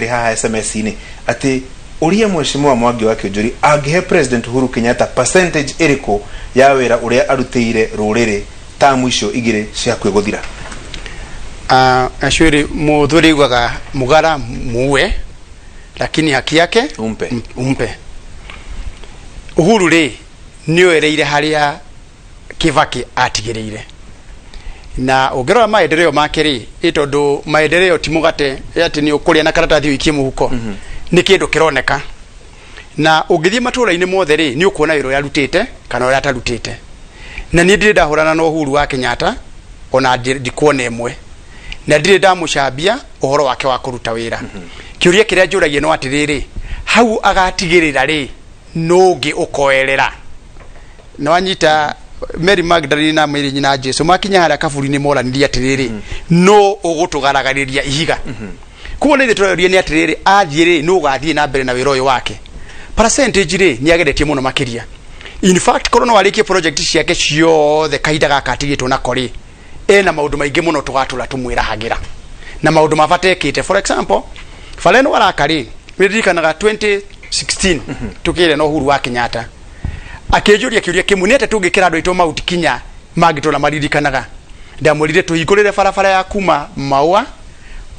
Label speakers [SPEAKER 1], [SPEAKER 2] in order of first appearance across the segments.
[SPEAKER 1] Atĩrĩ haha SMS-inĩ atĩ ũria Mheshimiwa Mwangi wa Kĩũnjũri angĩhe President Uhuru Kenyatta percentage ĩrĩkũ ya wĩra ũrĩa arutĩire rũrĩrĩ tamu icio igĩrĩ ciakuĩ gũthira.
[SPEAKER 2] Ashwiri muthuri ugaga mugara muue lakini haki yake
[SPEAKER 1] umpe.
[SPEAKER 2] Umpe. Uhuru rĩ, nĩoereire harĩa Kibaki atigĩrĩire, na ũngĩrora maendeleo make rĩ, ĩ tondũ maendeleo ti mũgate atĩ nĩ ũkũrĩa na karatathi ũikie mũhuko, nĩ kĩndũ kĩroneka. Na ũngĩthiĩ matũũra-inĩ mothe rĩ, nĩ ũkuona wĩra ũrĩa arutĩte kana ũrĩa atarutĩte. Na niĩ ndirĩ ndahũrana na Uhuru wa Kenyatta ona ndikuona ĩmwe, na ndirĩ ndamũcambia ũhoro wake wa kũruta wĩra. Kĩũria kĩrĩa njũragia no atĩrĩrĩ, hau agatigĩrĩra rĩ, nũngĩ ũkoerera na wanyita Mary Magdalene na Mary nyina Jesu makinya harĩa kaburi-inĩ moranirie atĩrĩrĩ, no ũgũtũgaragariria ihiga? Koguo nĩ ithuĩ tũroria nĩ atĩrĩrĩ, athiĩ rĩ, nũ ũgathiĩ na mbere na wĩra ũyũ wake? Percentage rĩ, nĩ ageretie mũno makĩria. In fact, korwo no arĩkie project ciake ciothe kahinda gaka atigĩtwo nako rĩ, ena maũndũ maingĩ mũno tũgatũra tũmwĩrahagĩra na maũndũ ma bata ekĩte. For example, bara ĩno araka rĩ, nĩndirikanaga 2016 tũkĩrĩa na Uhuru wa Kenyatta, akĩnjũria kĩũria kĩmwe, nĩ atĩa tũngĩkĩra andũ aitũ Mount Kenya mangĩtũra maririkanaga? Ndamwĩrire tũhingũrĩre barabara ya kuma Maũa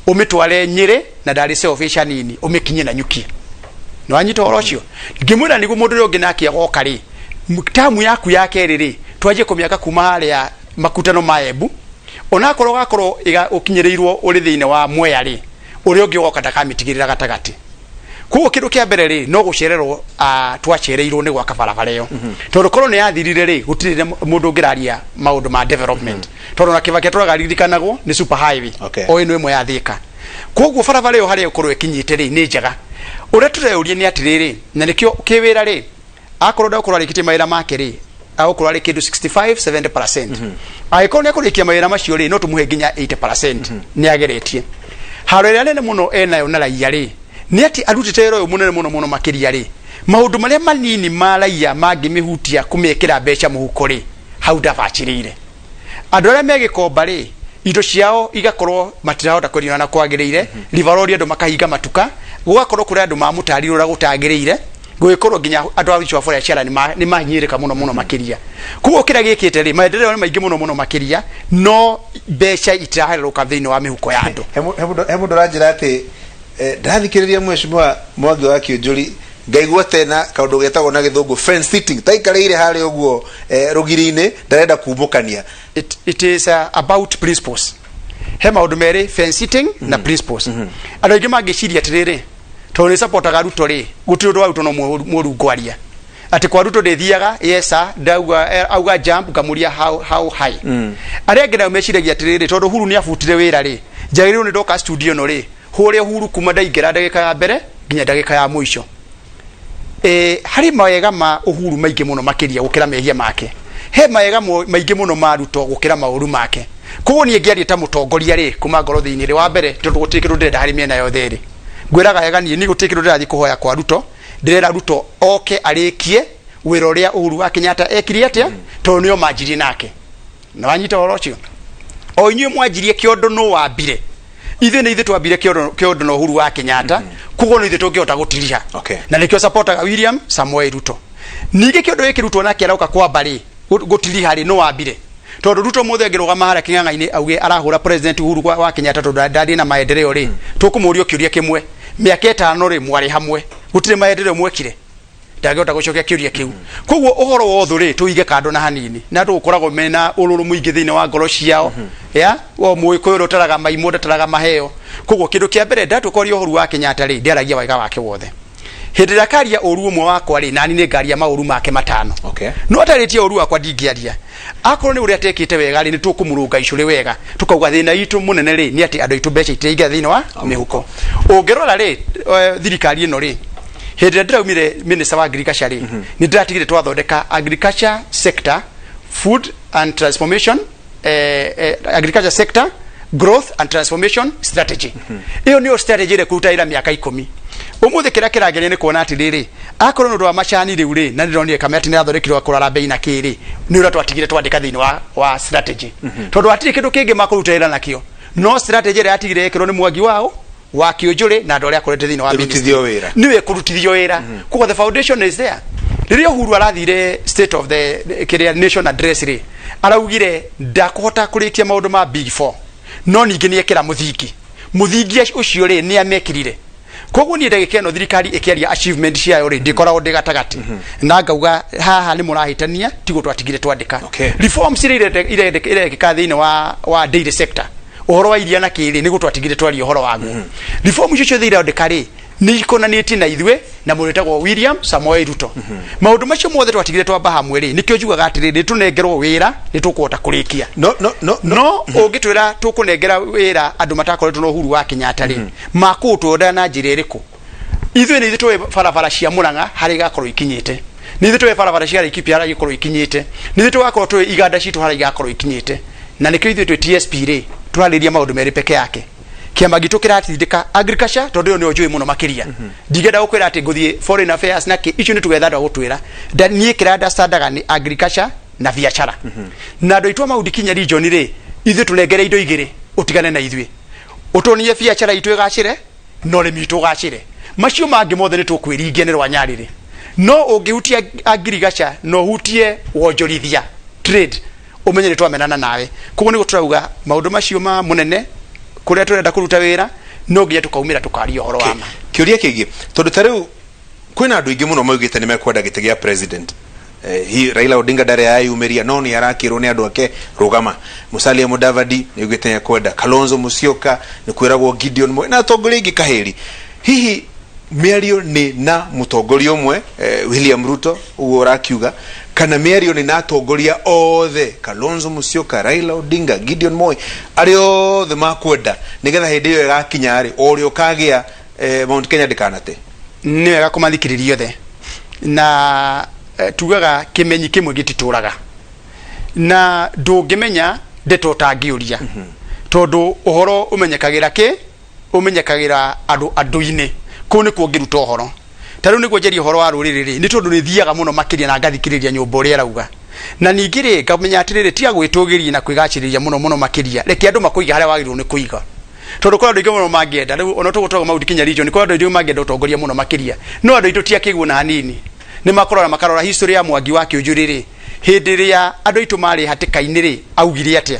[SPEAKER 2] ũmĩtware Nyĩrĩ na ndarĩ selfish hanini, ũmĩkinye na nyuki. Nĩ wanyita ũhoro ũcio? Ngĩmwĩra nĩguo mũndũ ũrĩa ũngĩ nake agoka rĩ, tamu yaku ya kerĩ rĩ, twanjie kũmĩaka kuma harĩa makutano ma Embu, onakorwo ũgakorwo ũkinyĩrĩirwo ũrĩ thĩinĩ wa Mwea rĩ, ũrĩa ũngĩ ũgoka ndakamĩtigĩrĩra gatagatĩ. Koguo kĩndũ kĩa mbere rĩ, no gũcererwo twacereirwo nĩ gwaka barabara ĩyo, tondũ korwo nĩ yathirire rĩ, gũtirĩ na mũndũ ũngĩraria maũndũ ma development, tondũ na Kibaki atũraga aririkanagwo nĩ super highway o ĩno ĩmwe ya Thika. Koguo barabara ĩyo harĩa ĩgũkorwo ĩkinyĩte rĩ, nĩ njega. Ũrĩa tũreyũria nĩ atĩrĩrĩ, na nĩkĩo kĩwĩra rĩ, akorwo ndagũkorwo arĩkĩtie mawĩra make rĩ, agũkorwo arĩ kĩndũ 65 70%. Angĩkorwo nĩ akũrĩkia mawĩra macio rĩ, no tũmũhe nginya 80%. Nĩ ageretie. Haro ĩrĩa nene mũno enayo na raia rĩ, nĩ atĩ arutĩte wĩra ũyũ mũnene mũno mũno makĩria rĩ, maũndũ marĩa manini ma raia mangĩmĩhutia kũmekĩra mbeca mũhuko rĩ, hau ndabacĩrĩire. Andũ arĩa me Gĩkomba rĩ, indo ciao igakorwo matirahota kwendia na kwagĩrĩire ribarori, andũ makahinga matuka, gũgakorwo kũrĩ andũ mamũtarirwo ũrĩa gũtagĩrĩire, gũgĩkorwo nginya andũ a acio a biacara nĩ mahinyĩrĩka mũno mũno makĩria. Koguo kĩrĩa gĩkĩte rĩ, maendeleo nĩ maingĩ mũno mũno makĩria, no mbeca itiraherũka thĩinĩ wa mĩhuko ya andũ.
[SPEAKER 1] He mũndũ ũranjĩra atĩ ndathikĩrĩria Mheshimiwa Mwangi wa Kĩũnjũri ngaigua tena kaũndũ getagwo na Gĩthũngũ fence sitting, taikarĩire harĩa ũguo rũgiri-inĩ, ndarenda kumũkania.
[SPEAKER 2] It is about principles. He maũndũ merĩ, fence sitting na principles. Andũ aingĩ mangĩciria atĩrĩrĩ, tondũ nĩ supportaga Ruto rĩ, gũtirĩ ũndũ wa Ruto no mũru ngwaria atĩ kwa Ruto ndĩthiaga. Yes sir, ndauga auga jump, ngamũria how high. Arĩa angĩ nao meciragia atĩrĩrĩ, tondũ Uhuru nĩ abutire wĩra rĩ, njagĩrĩirwo nĩ ndoka studio ĩno rĩ, hũre Uhuru kuma ndaingĩra ndagĩka ya mbere nginya ndagĩka ya mũico. Harĩ mawega ma Uhuru maingĩ mũno makĩria gũkĩra mehia make. He mawega maingĩ mũno ma Ruto gũkĩra maũru make. Koguo niĩ ngĩaria ta mũtongoria rĩ, kuma ngoro thĩinĩ rĩ, wa mbere, tondũ gũtirĩ kĩndũ ndĩrenda harĩ mĩena yothe rĩ, ngwĩraga wega niĩ gũtirĩ kĩndũ ndĩrathiĩ kũhoya kwa Ruto. Ndĩrera Ruto oke arĩkie wĩra ũrĩa Uhuru wa Kenyatta ekire atĩa, tondũ nĩo manjirie nake. Na wanyita ũhoro ũcio, o inyuĩ mwanjirie kĩondo, nũ wambire? Ithuĩ nĩ ithuĩ twambire kĩondo, kĩondo na Uhuru wa Kenyatta. Koguo nĩ ithuĩ tũngĩhota gũtiriha. Na nĩkĩo supportaga William Samoei Ruto. Ningĩ kĩondo gĩkĩ Ruto nake arauka kwamba rĩ, gũtiriha rĩ, nũ wambire? Tondũ Ruto mũthĩ angĩrũgama harĩa kĩng'ang'a-inĩ auge arahũra President Uhuru wa Kenyatta tondũ ndathiĩ na maendeleo rĩ, tũkũmũria kĩũria kĩmwe, mĩaka 5 rĩ, mwarĩ hamwe, gũtirĩ maendeleo mwekire? Ndangĩhota gũcokia kĩũria kĩu. Koguo ũhoro wothe rĩ, tũige kando na hanini, na andũ gũkoragwo mena ũrũrũ mũingĩ thĩinĩ wa ngoro ciao. Ya o mũgĩkũyũ ũrĩa ũtaraga maimũ ndataraga maheo. Koguo kĩndũ kĩa mbere, ndatũkoria Ũhuru wa Kenyatta rĩ, ndĩaragia wega wake wothe. Hĩndĩ ĩrĩa akaria ũru ũmwe wakwa rĩ, nani nĩ ngaria maũru make matano. No atarĩtie ũru wakwa ndingĩaria. Akorwo nĩ ũrĩa atekĩte wega rĩ, nĩ tũkũmũrũnga icũrĩ wega, tukauga thĩna itũ mũnene rĩ, nĩ atĩ andũ aitũ mbeca itiraingĩra thĩinĩ wa mĩhuko. Ũngĩrora rĩ, thirikari ĩno rĩ, hĩndĩ ĩrĩa ndĩraumire minister wa agriculture rĩ, nĩ ndĩratigire twathondeka agriculture sector food and transformation, agriculture sector growth and transformation strategy. Ĩyo nĩyo strategy ĩrĩa kũruta wĩra mĩaka 10. Ũmũthĩ kĩrĩa kĩrageria nĩ kuona atĩrĩrĩ, akorwo nĩ ũndũ wa macani rĩu rĩ, na ndĩronire kamati nĩ yathondekirwo kũrora bei na kĩrĩ, nĩ ũrĩa twatigire twandĩka thĩinĩ wa strategy, tondũ hatirĩ kĩndũ kĩngĩ makũruta wĩra nakĩo no strategy ĩrĩa yatigire ĩkĩrwo nĩ Mwangi wao. Wa Kiunjuri na andũ arĩa akorete thĩinĩ wa
[SPEAKER 1] Ĩrutithio wĩra.
[SPEAKER 2] Nĩwe kũrutithio wĩra. Koguo the foundation is there. Rĩrĩa Uhuru arathire State of the kĩrĩa Nation Address rĩ, araugire ndakũhota kũrĩkia maũndũ ma Big Four, no ningĩ nĩ ekĩra mũthingi. Mũthingi ũcio rĩ, nĩ amekĩrire. Koguo niĩ ndagĩka ĩno thirikari ĩkĩaria achievement ciayo rĩ, ndĩkoragwo ndĩ gatagatĩ na ngauga haha nĩ mũrahĩtania, tiguo twatigire twandĩka. Reforms iria irekĩka thĩinĩ wa dairy sector, ũhoro wa iria na kĩrĩ, nĩguo twatigire twaria ũhoro waguo. Reform icio ciothe irandĩka rĩ, nĩ ikonanĩtie na ithuĩ na mũndũ wĩtagwo William Samoei Ruto. Maũndũ macio mothe twatigire twamba hamwe rĩ, nĩkĩo njugaga atĩrĩrĩ, nĩ tũnengerwo wĩra nĩ tũkũhota kũrĩkia.
[SPEAKER 1] No no no no.
[SPEAKER 2] No ũngĩtwĩra tũkũnengera wĩra andũ matakoretwo na Uhuru wa Kenyatta rĩ, makũũtwenda na njĩra ĩrĩkũ? Ithuĩ nĩ ithuĩ tũĩ barabara cia Murang'a harĩa igakorwo ikinyĩte, nĩ ithuĩ tũĩ barabara cia Laikipia harĩa ikorwo ikinyĩte, nĩ ithuĩ tũgakorwo tũĩ iganda citũ harĩa igakorwo ikinyĩte. Na nĩkĩo ithuĩ twĩ TSP rĩ, tũrarĩria maũndũ merĩ peke yake. Kĩama gitũ kĩratindĩka agriculture, tondũ ĩyo nĩyo njũĩ mũno makĩria. Ndingĩenda gũkwĩra atĩ ngũthiĩ foreign affairs na kĩ, icio nĩ tũgetha andũ a gũtwĩra. Niĩ kĩrĩa understandaga nĩ agriculture na biacara. Na andũ aitũ a Mount Kenya region rĩ, ithuĩ tũnengere indo igĩrĩ, ũtigane na ithuĩ, ũtuonie biacara itũ ĩgacĩre na ũrĩmi witũ ũgacĩre. Macio mangĩ mothe nĩ tũkwĩringia nĩ rwanyarĩrĩ. No ũngĩhutia agriculture na ũhutie wonjorithia, trade, ũmenye nĩ twamenana nawe. Koguo nĩguo tũrauga maũndũ macio ma mũnene kũrĩa tũrenda kũruta wĩra, no nginya tũkaumĩra tũkaria ũhoro wa ma.
[SPEAKER 1] Kĩũria kĩngĩ, tondũ ta rĩu kwĩna andũ aingĩ mũno maugĩte nĩ mekwenda gĩtĩ gĩa president. Raila Odinga ndarĩ ayumĩria, no nĩ arakĩrwo nĩ andũ ake rũgama. Musalia Mudavadi nĩ augĩte nĩ ekwenda, Kalonzo Musyoka nĩ kwĩragwo, Gideon Moi na atongoria aingĩ kahĩri. Hihi mĩario nĩ na mũtongoria ũmwe, William Ruto ũguo ũrakiuga, kana mĩario nĩ na atongoria othe, Kalonzo Musyoka, Raila Odinga, Gideon Moi, arĩa othe makwenda, nĩgetha hĩndĩ ĩyo ĩgakinya rĩ, o ũrĩa ũkagĩa Mount Kenya ndĩkanate?
[SPEAKER 2] Nĩ wega kũmathikĩrĩria othe na tugaga kĩmenyi kĩmwe gĩtitũraga, na ndũngĩmenya ndeto ũtangĩũria, tondũ ũhoro ũmenyekagĩra kĩ ũmenyekagĩra andũ andũ-inĩ. Kũu nĩkuo ngĩruta ũhoro. Ta rĩu nĩguo njarie ũhoro wa rũrĩrĩ rĩ, nĩ tondũ nĩ thiaga mũno makĩria na ngathikĩrĩria nyũmba ũrĩa ĩrauga, na ningĩ rĩ, ngamenya atĩrĩrĩ, tiga gwĩtũgĩria na kwĩgacĩrĩria mũno mũno makĩria. Reke andũ makũiga harĩa wagĩrĩirwo nĩ kũiga, tondũ kũrĩ andũ aingĩ mũno mangĩenda. Rĩu ona tũgũtwaga Mount Kenya region, kũrĩ andũ aingĩ mangĩenda ũtongoria mũno makĩria, no andũ aitũ ti akĩguo na hanini. Nĩ makũrora, makarora history ya Mwangi wa Kĩũnjũrĩ rĩ, hĩndĩ ĩrĩa andũ aitũ marĩ hatĩka-inĩ rĩ, augire atĩa?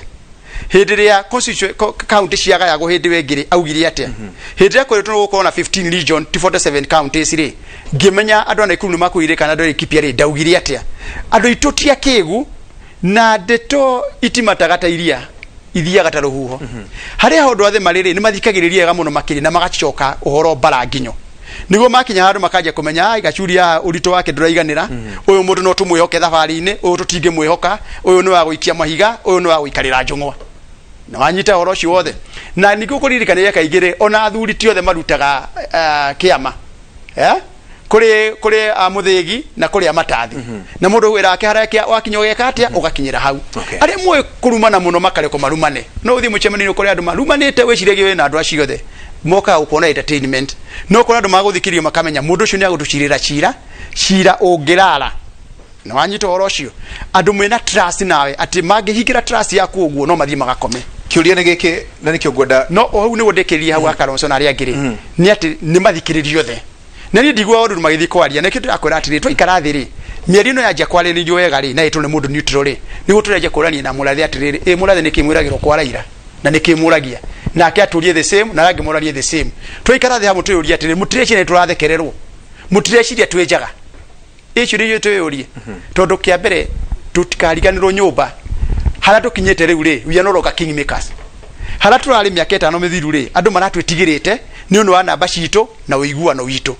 [SPEAKER 2] Hĩndĩ ĩrĩa county ciagayagwo hĩndĩ ĩyo ĩngĩ rĩ, augire atĩa? Hĩndĩ ĩrĩa kwĩrĩtwo gũkorwo na 15 region ti 47 counties rĩ, ngĩmenya andũ a Nakuru nĩ makuire kana andũ a Laikipia rĩ, ndaugire atĩa? Andũ aitũ ti akĩgu, na ndeto itimataga ta iria, ithiaga ta rũhuho. Harĩa andũ othe marĩ rĩ, nĩ mathikagĩrĩria wega mũno makĩria na magacoka ũhoro mbara nginyo, niguo makinya handũ makanjia kũmenya, ai, Gacuri haha ũritũ wake ndũraiganĩra, ũyũ mũndũ no tũmwĩhoke thabarĩ-inĩ, ũyũ tũtingĩmwĩhoka, ũyũ nĩ wa gũikia mahiga, ũyũ nĩ wa gũikarĩra njũng'wa. Na wanyita ũhoro ũcio wothe. Na ningĩ ũkũririkania kaingĩ rĩ, ona athuri ti othe marutaga kĩama, eh? Kũrĩ a mũthĩgi na kũrĩ a matathi, na mũndũ wĩra wake harĩa wakinya ũgeka atĩa, ũgakinyĩra hau. Arĩa moĩ kũrumana mũno makarekwo marumane. No ũthiĩ mũcemanio-inĩ ũkore andũ marumanĩte, wĩciragie wĩna andũ acio othe mokaga gũkuona entertainment, no kũrĩ andũ magũthikĩrĩrio makamenya mũndũ ũcio nĩ agũtũcirĩra cira, cira ũngĩrara. Na wanyita ũhoro ũcio, andũ mena trust nawe, atĩ mangĩhingĩra trust yaku ũguo, no mathiĩ magakome.
[SPEAKER 1] Kĩũria nĩ gĩkĩ, na nĩkĩo ngwenda.
[SPEAKER 2] No o hau nĩguo ndĩkĩrĩrie hau Kalonzo na arĩa angĩ rĩ, nĩ atĩ nĩ mathikĩrĩrio othe. Na niĩ ndiguaga ũndũ magĩthiĩ kwaria. Nĩkĩo ndĩrakwĩra atĩrĩ, twaikara thĩ rĩ, mĩario ĩno yanjia kwarĩrĩrio wega rĩ, na ĩtwo nĩ mũndũ neutral rĩ, nĩguo tũrĩanjia kũrania na mũrathe atĩrĩrĩ, ĩ mũrathe, nĩkĩ mwĩragĩrwo kwa Raila na nĩkĩ mũragia? Nake atũrie the same, na arĩa angĩ morarie the same. Twaikara thĩ hamwe twĩyũrie atĩrĩrĩ, mũtireciria nĩ tũrathekererwo? Mũtireciria twĩ njaga? Icio nĩ ithuĩ twĩyũrie, tondũ kĩa mbere tũtikariganĩrwo nyũmba harĩa tũkinyĩte rĩu rĩ, we are no longer king makers. Harĩa tũrarĩ mĩaka 5 mĩthiru rĩ, andũ maratwĩtigĩrĩte nĩ ũndũ wa namba citũ na ũiguano witũ.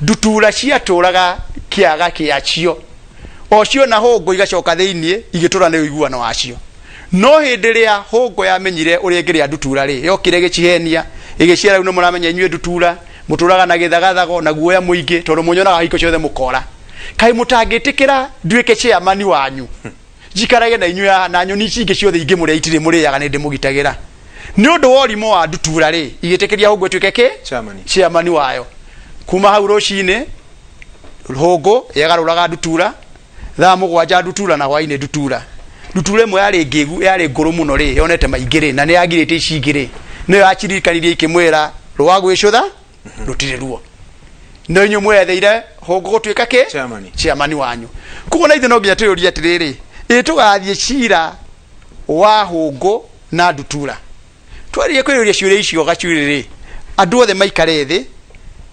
[SPEAKER 2] Ndutura ciatũraga kĩaga kĩacio, o ciona hũngũ igacoka thĩiniĩ igĩtũra nĩ ũiguano wacio. No hĩndĩ ĩrĩa hũngũ yamenyire ũrĩa ĩngĩrĩa ndutura rĩ, yokire ĩgĩcihenia, ĩgĩciara, rĩu nĩ mũramenya inyuĩ ndutura mũtũraga na gĩthagathago na guoya mũingĩ, tondũ mũnyonaga hingo ciothe mũkora. Kaĩ mũtangĩtĩkĩra nduĩke chairman wanyu, njikarage na inyuĩ haha, na nyoni ici ingĩ ciothe ingĩmũrĩa itirĩ mũrĩaga, nĩ ndĩmũgitagĩra. Nĩ ũndũ wa ũrimũ wa ndutura rĩ, igĩtĩkĩria hũngũ ĩtuĩke kĩ?
[SPEAKER 1] Chairman.
[SPEAKER 2] Chairman wayo. Kuma hau rũcinĩ hũngũ yegarũraga ndutura, thaa 7 ndutura, na hwainĩ ndutura. Ndutura ĩmwe yarĩ ngĩgu, yarĩ ngũrũ mũno rĩ, yonete maingĩ rĩ, na nĩ yagirĩte ici ingĩ rĩ, nĩyo yaciririkanirie ikĩmwĩra Rwa gwĩcũtha rũtirĩ ruo, no inyuĩ mwetheire hũngũ gũtuĩka kĩ?
[SPEAKER 1] Chairman.
[SPEAKER 2] Chairman wanyu. Koguo na ithuĩ no nginya twĩyũrie atĩrĩrĩ, ĩ tũgathiĩ cira wa hũngũ na ndutura? Twaririe kwĩyũria ciũria icio gacuĩrĩ rĩ, andũ othe maikare thĩ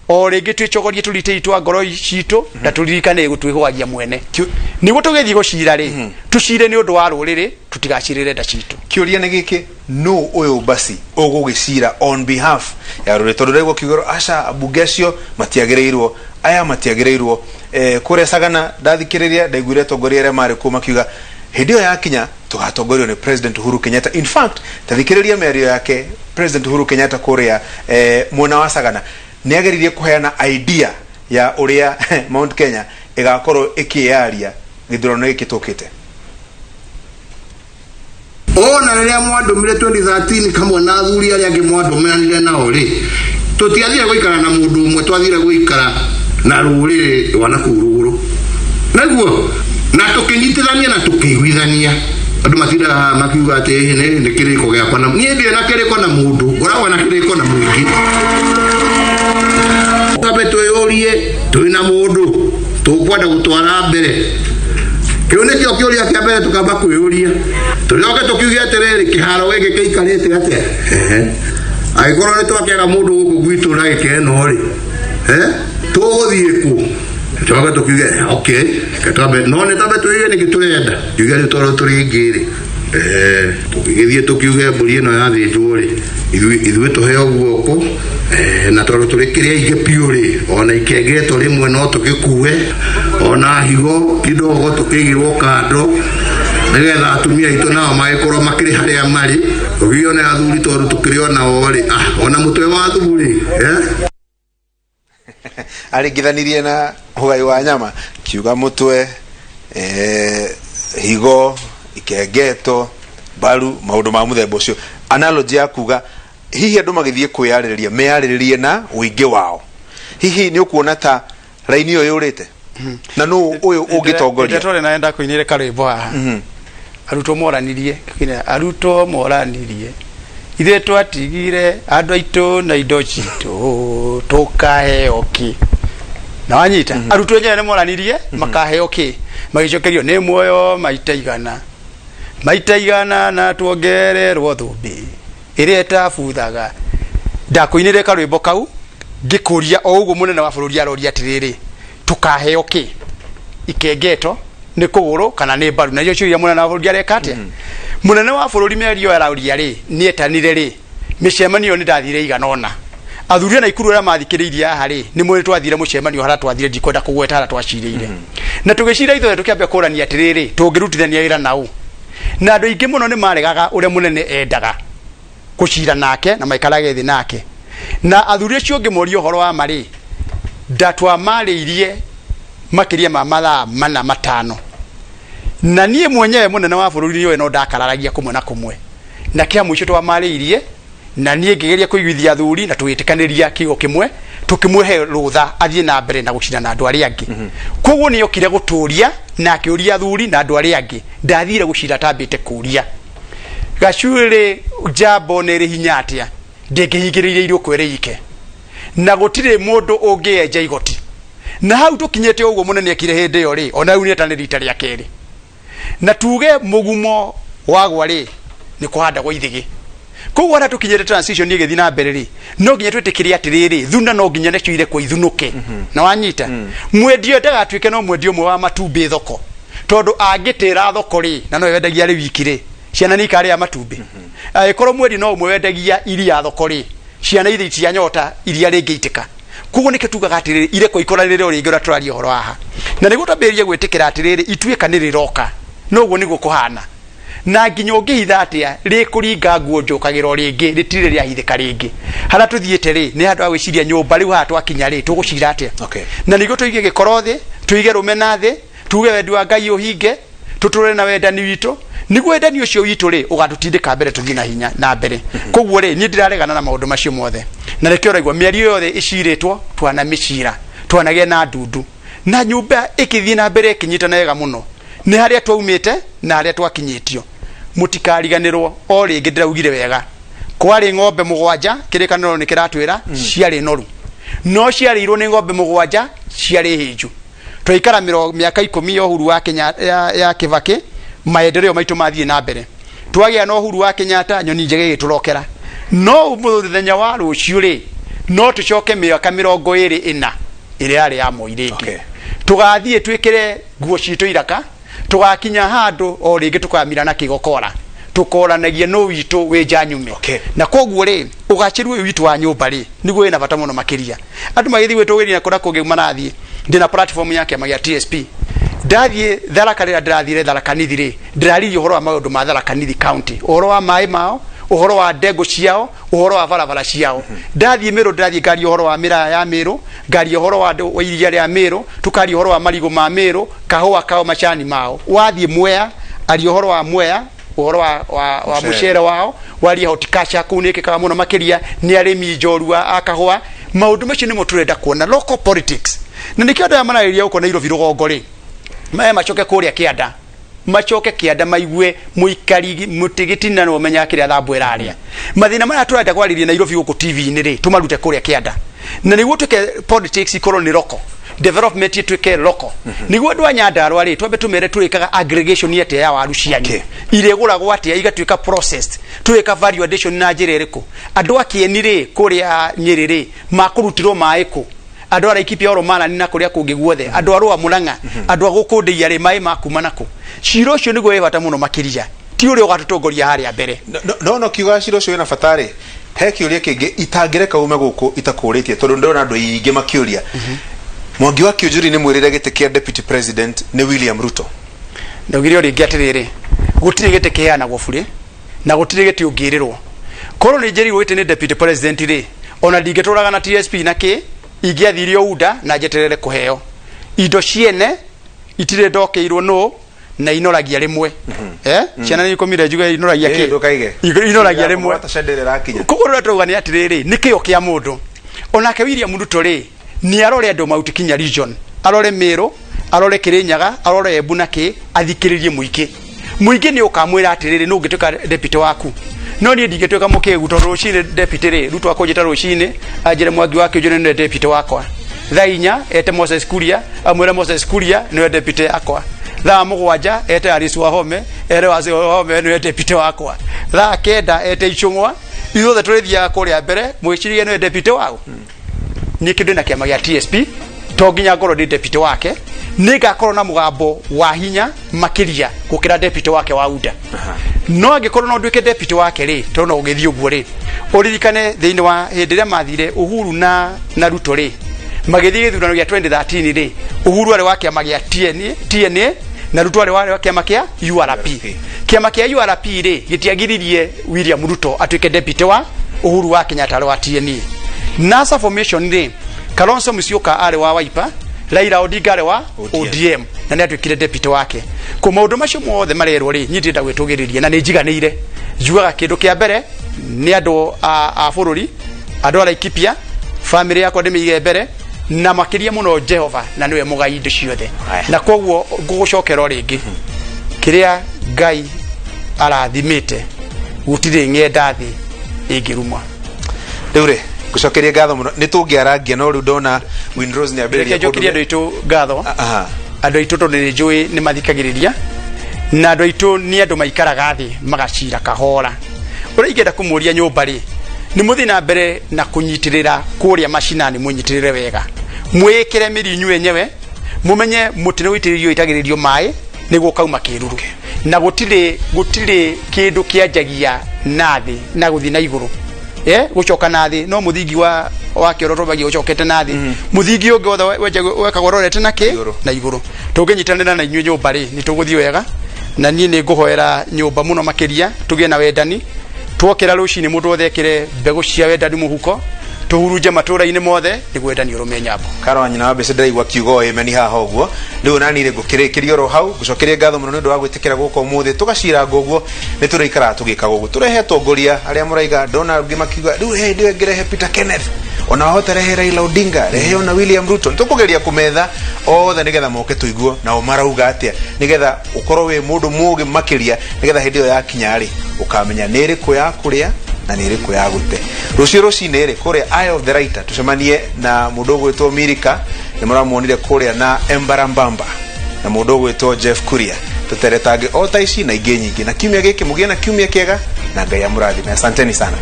[SPEAKER 2] o rĩngĩ, twĩcogorie tũritĩri twa ngoro citũ na tũririkane gũtwĩhũagia mwene nĩguo tũgĩthiĩ gũcira rĩ, tũcire nĩ ũndũ wa rũrĩrĩ, tũtigacirĩre nda citũ.
[SPEAKER 1] Kĩũria nĩ gĩkĩ, nũ ũyũ basi ũgũgĩcira on behalf ya rũrĩrĩ? Tondũ ndaigua kiugĩrwo aca, ambunge acio matiagĩrĩirwo, aya matiagĩrĩirwo. Kũrĩa Sagana ndathikĩrĩria, ndaiguire atongoria arĩa marĩ kuo makiuga hĩndĩ ĩyo yakinya tũgatongorio nĩ President Uhuru Kenyatta. In fact, tathikĩrĩria mĩario yake President Uhuru Kenyatta kũrĩa mwena wa Sagana. Nĩ ageririe kũheana idea ya ũrĩa Mount Kenya ĩgakorwo ĩkĩyaria gĩthurano gĩkĩ tũkĩte.
[SPEAKER 3] Ona rĩrĩa mwandũmire 2013 kamwe na athuri arĩa angĩ mwandũmĩranire nao rĩ, tũtiathire gũikara na mũndũ ũmwe, twathire gũikara na rũrĩrĩ rwa nakũu rũgũrũ naguo, na tũkĩnyitithania na tũkĩiguithania. Andũ matindaga haha makiuga atĩ ĩhĩ nĩ kĩrĩko gĩakwa, na niĩ ndirĩ na kĩrĩko na mũndũ, ngoragwo na kĩrĩko na mũingĩ. Twambe twĩyũrie, twĩ na mũndũ tũkwenda gũtwara mbere? Kĩu nĩkĩo kĩũria kĩa mbere tũkamba kwĩyũria. Tũcoke tũkiuge atĩrĩrĩ, kĩharo gĩkĩ kĩikarĩte atĩa? Ehe. Angĩkorwo nĩ twakĩaga mũndũ gũkũ gwitũ na gĩkeno rĩ, tũgũthiĩ kũ? Tũcoke tũkiuge okay, reke twambe, no nĩ twambe twĩyũrie nĩkĩ tũrenda. Kiuge rĩu tondũ tũrĩ aingĩ rĩ, tũgĩgĩthiĩ tũkiuge mbũri ĩno yathĩnjwo rĩ, ithuĩ tũheo guoko, na tondũ tũrĩ kĩrĩ aingĩ biũ rĩ, ona ikengetwo rĩmwe no tũgĩkue, ona higo kidogo tũkĩigĩrwo kando nĩgetha atumia aitũ nao magĩkorwo makĩrĩ harĩa marĩ. Tũkĩone athuri tondũ tũkĩrĩ onao rĩ, ona mũtwe wa thubu rĩ, eh?
[SPEAKER 1] Aringithanirie na ũgai wa nyama, kiuga mũtwe, higo, ikengeto, mbaru, maũndũ ma mũthemba ũcio, analogy ya kuga hihi andũ magĩthiĩ kwĩyarĩrĩria meyarĩrĩrie na ũingĩ wao. Hihi nĩ ũkuona ta raini ĩyo yũrĩte, na nũ ũyũ ũngĩtongoria?
[SPEAKER 2] Twarĩ na ndakũinĩre karwĩmbo haha. Arutwo moranirie, kũinĩra, arutwo moranirie, ithuĩ twatigire andũ aitũ na indo citũ, tũkaheo kĩ? Na wanyita, arutwo enyewe nĩ moranirie makaheo kĩ? Magĩcokerio nĩ muoyo maita 100, maita 100, na tuongererwo thũmbĩ ĩrĩa ĩtabuthaga. Ndakũinĩre karwĩmbo kau ngĩkũria o ũguo mũnene wa bũrũri aroria atĩrĩrĩ, tũkaheo kĩ? Ikengeto, nĩ kũgũrũ, kana nĩ mbaru? Na icio ciũria mũnene wa bũrũri areka atĩa? Mũnene wa bũrũri mĩario arauria rĩ, nĩ etanire rĩ mĩcemanio ĩyo, nĩ ndathire igana ũna. Athuri a Naikuru arĩa mathikĩrĩirie haha rĩ, nĩ mũĩ twathire mũcemanio harĩa twathire, ndikwenda kũgweta harĩa twacirĩire, na tũgĩcira ithuothe, tũkĩambia kũrania atĩrĩrĩ, tũngĩrutithania wĩra na ũ? Na andũ aingĩ mũno nĩ maregaga ũrĩa mũnene endaga gũcira nake na maikarage thĩ nake. Na athuri acio ũngĩmoria ũhoro wa marĩ, ndatwamarĩirie makĩria ma mathaa 4, 5, na niĩ mwenyewe mũnene wa bũrũri nĩoĩ no ndakararagia kũmwe na kũmwe. Na kĩa mũico twamarĩirie na niĩ ngĩgeria kũiguithia athuri na tũgĩtĩkanĩria kiugo kĩmwe, tũkĩmũhe rũtha athiĩ na mbere na gũcira na andũ arĩa angĩ. Koguo nĩ okire gũtũria na akĩũria athuri na andũ arĩa angĩ. Ndathire gũcira atambĩte kũria. Gacuĩrĩ njambo nĩ ĩrĩ hinya atĩa, ndĩngĩhingĩrĩirie irũkũ ĩrĩ ike, na gũtirĩ mũndũ ũngĩenja igoti. Na hau tũkinyĩte ũguo mũnene ekire hĩndĩ ĩyo rĩ, ona rĩu nĩ etanĩ rita rĩa kerĩ, na tuge mũgumo wagwa rĩ, nĩ kũhandagwo ithĩgĩ. Koguo harĩa tũkinyĩte, transition ĩgĩthiĩ na mbere rĩ, no nginya twĩtĩkĩre atĩrĩrĩ, thuna no nginya nacio irekwo ithunũke. Na wanyita, mwendia ndagatuĩke no mwendia ũmwe wa matumbĩ thoko, tondũ angĩtĩra thoko rĩ, na no wendagia rĩ wiki rĩ, ciana nĩ ikarĩa matumbĩ. Angĩkorwo mwendia no ũmwe wendagia iria thoko rĩ, ciana ithi itianyota iria rĩngĩitĩka. Koguo nĩkĩo tugaga atĩrĩrĩ, irekwo ikoranĩre o rĩngĩ ũrĩa tũraria ũhoro haha, na nĩguo twambĩrĩrie gwĩtĩkĩra atĩrĩrĩ, ituĩka nĩ rĩroka. No ũguo nĩguo kũhana, na nginya ũngĩhitha atĩa rĩkũringa nguo njũkagĩra o rĩngĩ, rĩtirĩ rĩahithĩka rĩngĩ. Harĩa tũthiĩte rĩ, nĩ handũ ha gwĩciria nyũmba. Rĩu haha twakinya rĩ, tũgũcira atĩa? Na nĩguo tũige gĩkoro thĩ, tũige rũmena thĩ, tuge wendi wa Ngai ũhinge, tũtũre na wendani witũ, nĩguo wendani ũcio witũ rĩ ũgatũtindĩka mbere, tũthiĩ na hinya na mbere. Koguo rĩ, niĩ ndiraregana na maũndũ macio mothe, na nĩkĩo ũraigua mĩario yothe ĩcirĩtwo, twanamĩcira, twanagĩa na ndundu na nyũmba ĩkĩthiĩ na mbere ĩkĩnyitana wega mũno. Nĩ harĩa twaumĩte na harĩa twakinyĩtio, mũtikariganĩrwo o rĩngĩ. Ndĩraugire wega, Kwarĩ ng'ombe 7, kĩrĩkanĩro nĩ kĩratwĩra ciarĩ noru, no ciarĩirwo nĩ ng'ombe 7 ciarĩ hĩnju. Twaikara mĩaka 10 ya Uhuru wa Kenya ya Kibaki, maendeleo maitũ mathiĩ na mbere. Twagĩa na Uhuru wa Kenyatta, nyoni njega ĩgĩtũrokera. No mũthenya wa rũciũ rĩ, no tũcoke mĩaka 24 ĩrĩa yarĩ ya Moi rĩngĩ. Tũgathiĩ twĩkĩre nguo citũ iraka, tũgakinya handũ o rĩngĩ tũkamira na kĩgokora, tũkoranagia no witũ wĩ nja nyume. Na koguo rĩ, ũgacĩru ũyũ witũ wa nyũmba rĩ, nĩguo wĩna bata mũno makĩria. Andũ magĩthiĩ gwĩtũgĩria na kũrĩa kũngĩ marathiĩ, ndĩna platform ya kĩama gĩa TSP. Ndathiĩ Tharaka, rĩrĩa ndĩrathire Tharaka Nithi rĩ, ndĩraririe ũhoro wa maũndũ ma Tharaka Nithi County, ũhoro wa maĩ mao, ũhoro wa ndengũ ciao, ũhoro wa barabara ciao. Ndathiĩ Mĩrũ, ndĩrathiĩ ngaria ũhoro wa mĩraa ya Mĩrũ, ngaria ũhoro wa iria rĩa Mĩrũ, tukaria ũhoro wa marigũ ma Mĩrũ, kahũa kao, macani mao. Wathiĩ Mwea, aria ũhoro wa Mwea, ũhoro wa
[SPEAKER 1] Mũcere.
[SPEAKER 2] Mũcere wao, waria horticulture kũu nĩ ĩkĩkaga mũno makĩria nĩ arĩmi njorua a kahũa. Maũndũ macio nĩmo tũrenda kuona local politics, na nĩkĩo andũ aya mararĩria gũkũ Nairobi rũgongo rĩ, maya macoke kũrĩa kĩanda, macoke kĩanda maigue mũikari mũtĩ gĩtina no ũmenyaga kĩrĩa thambu ĩrarĩa. Mathĩna marĩa tũrenda kwarĩria Nairobi gũkũ TV-inĩ rĩ, tũmarute kũrĩa kĩanda, na nĩguo tuĩke politics ikorwo nĩ local development, ituĩke local, nĩguo andũ a Nyandarua rĩ, twambe tũmere tũrĩkaga aggregation atĩa ya waru cianyu, irĩgũragwo atĩa igatuĩka processed, tũrĩka value addition na njĩra ĩrĩkũ. Andũ a Kĩeni rĩ, kũrĩa Nyĩrĩ rĩ, makũrutirwo maĩ kũ? Andũ a Laikipia, oro Marani na kũrĩa kũngĩ guothe, andũ a Rũa Mũrang'a, andũ a gũkũ Ndĩia rĩ, maĩ makuma nakũ? Cira ũcio nĩguo wĩ bata mũno makĩria, ti ũrĩa ũgatũtongoria harĩa mbere.
[SPEAKER 1] No kiuga cira ũcio wĩna bata rĩ, he kĩũria kĩngĩ itangĩreka ume gũkũ itakũrĩtie, tondũ ndĩrona andũ aingĩ makĩũria. Mwangi wa Kĩũnjũri nĩ mwĩrĩre gĩtĩ kĩa deputy president nĩ William Ruto?
[SPEAKER 2] Ndaugire o rĩngĩ atĩrĩrĩ, gũtirĩ gĩtĩ kĩheanagwo burĩ na gũtirĩ gĩtĩ ũngĩrĩrwo. Korwo nĩ njĩrĩirwo gĩtĩ nĩ deputy president rĩ, ona ndingĩtũraga na TSP na kĩ, ingĩathire o UDA na njeterere kũheo indo ciene. Itirĩ ndokeirwo nũ na inoragia rĩmwe. Ciana nĩ ikomire njuge inoragia kĩ?
[SPEAKER 1] Ndũkaige.
[SPEAKER 2] Inoragia rĩmwe.
[SPEAKER 1] Ta cende ĩrĩa ĩrakinya.
[SPEAKER 2] Koguo rĩrĩa tũrauga nĩ atĩrĩrĩ, nĩ kĩo kĩa mũndũ. Onake William Ruto rĩ, nĩ arore andũ Mount Kenya region, arore Meru, arore Kirinyaga, arore Embu na kĩ, athikĩrĩrie mũingĩ. Mũingĩ nĩ ũkamwĩra atĩrĩrĩ, nũ ũngĩtuĩka deputy waku? No niĩ ndingĩtuĩka mũkĩgu, tondũ rũcinĩ deputy rĩ, Ruto akũnjĩta rũcinĩ anjĩre Mwangi wa Kĩũnjũ nĩwe deputy wakwa, thaa 4 ete Moses Kuria amwĩre Moses Kuria nĩwe deputy yakwa, thaa 7 ete Alice Wahome ere Wahome nĩwe deputy wakwa, thaa 9 ete Ichung'wa. Ithuothe tũrĩthiaga kũrĩa mbere mwĩcirie nĩwe deputy wao. Niĩ kĩndũ na kĩama gĩa TSP to nginya ngorwo ndĩ deputy wake, nĩ ngakorwo na mũgambo wa hinya makĩria gũkĩra deputy wake wa UDA. No angĩkorwo no nduĩke deputy wake rĩ, tondũ no gũgĩthiĩ ũguo rĩ, ũririkane thĩinĩ wa hĩndĩ ĩrĩa mathire Uhuru na Ruto rĩ, magĩthiĩ gĩthurano gĩa 2013 rĩ, Uhuru arĩ wa kĩama gĩa TNA na Ruto arĩ wa kĩama kĩa URP. Kĩama kĩa URP rĩ, gĩtiagiririe William Ruto atuĩke deputy wa Uhuru wa Kenyatta arĩ wa TNA. NASA formation rĩ, Kalonzo Musyoka arĩ wa Wiper, Raila Odinga arĩ wa
[SPEAKER 1] ODM.
[SPEAKER 2] ODM na nĩ atuĩkire deputy wake. Ko maũndũ macio mothe marerwo rĩ, niĩ ndirenda gwĩtũgĩrĩria na nĩ njiganĩire. Njugaga kĩndũ kĩa mbere nĩ andũ a bũrũri, andũ a Laikipia, family yakwa ndĩmĩige mbere, na makĩria mũno Jehova, na nĩwe mũgai indo ciothe. Na koguo ngũgũcokera o rĩngĩ, kĩrĩa Ngai arathimĩte gũtirĩ ng'enda thĩ ĩngĩruma.
[SPEAKER 1] Rĩu rĩ, ngũcokerie ngatho mũno, nĩ tũngĩarangia, no rĩu ndona Winrose nĩ ambĩrĩria
[SPEAKER 2] Reke njokerie andũ aitũ ngatho. Andũ aitũ, tondũ nĩ njũĩ nĩ mathikagĩrĩria, na andũ aitũ nĩ andũ maikaraga thĩ magacira kahora. Ũrĩa ingĩenda kũmũria nyũmba rĩ, nĩ mũthiĩ na mbere na kũnyitĩrĩra kũrĩa macinani, mũnyitĩrĩre wega, mwĩkĩre mĩri inyuĩ enyewe, mũmenye mũtĩ nĩ ũitĩrĩrio ĩitagĩrĩrio maĩ nĩguo ũkauma kĩruru, na gũtirĩ kĩndũ kĩanjagia na thĩ na gũthiĩ na igũrũ, gũcoka na thĩ. No mũthingi wa kĩoro twambagia ũcokete na thĩ, mũthingi ũngĩ wothe wekagwo ũrorete na kĩ?
[SPEAKER 1] Igũrũ.
[SPEAKER 2] Na igũrũ. Tũngĩnyitanĩra na inyuĩ nyũmba rĩ, nĩ tũgũthiĩ wega, na niĩ nĩ ngũhoera nyũmba mũno makĩria tũgĩe na wendani. Twokĩra rũcinĩ, mũndũ wothe ekĩre mbegũ cia wendani mũhuko, tũhurunje matũra-inĩ mothe nĩguo wendani ũrũme nyambo.
[SPEAKER 1] Karo wa nyina wa mbeca, ndĩraigua kiugo ĩmeni haha ũguo. Rĩu nani rĩ, ngũkĩrĩkĩria oro hau, ngũcokerie ngatho mũno nĩ ũndũ wa gwĩtĩkĩra gũka ũmũthĩ tũgaciranga ũguo. Nĩ tũrĩikaraga tũgĩkaga ũguo, tũrehe atongoria arĩa mũraiga. Ndona angĩ makiuga rĩu he hĩndĩ ĩyo ĩngĩrehe Peter Kenneth, ona wahota rehe Raila Odinga, rehe ona William Ruto. Nĩ tũkũgeria kũmetha othe nĩgetha moke tũiguo nao marauga atĩa, nĩgetha ũkorwo wĩ mũndũ mũgĩ makĩria, nĩgetha hĩndĩ ĩyo yakinya rĩ, ũkamenya nĩ ĩrĩkũ ya kũrĩa. Na nĩ ĩrĩkũ ya gũte. Rũciũ rũcinĩ rĩ, kũrĩa Eye of the Writer, tũcemanie na mũndũ ũgwĩtwo Mirika, nĩ mũramuonire kũrĩa na Embarambamba, na mũndũ ũgwĩtwo Jeff Kuria, tũteretange o ta ici na ingĩ nyingĩ. Na kiumia gĩkĩ mũgĩe na kiumia kĩega, na Ngai amũrathime. Asanteni sana.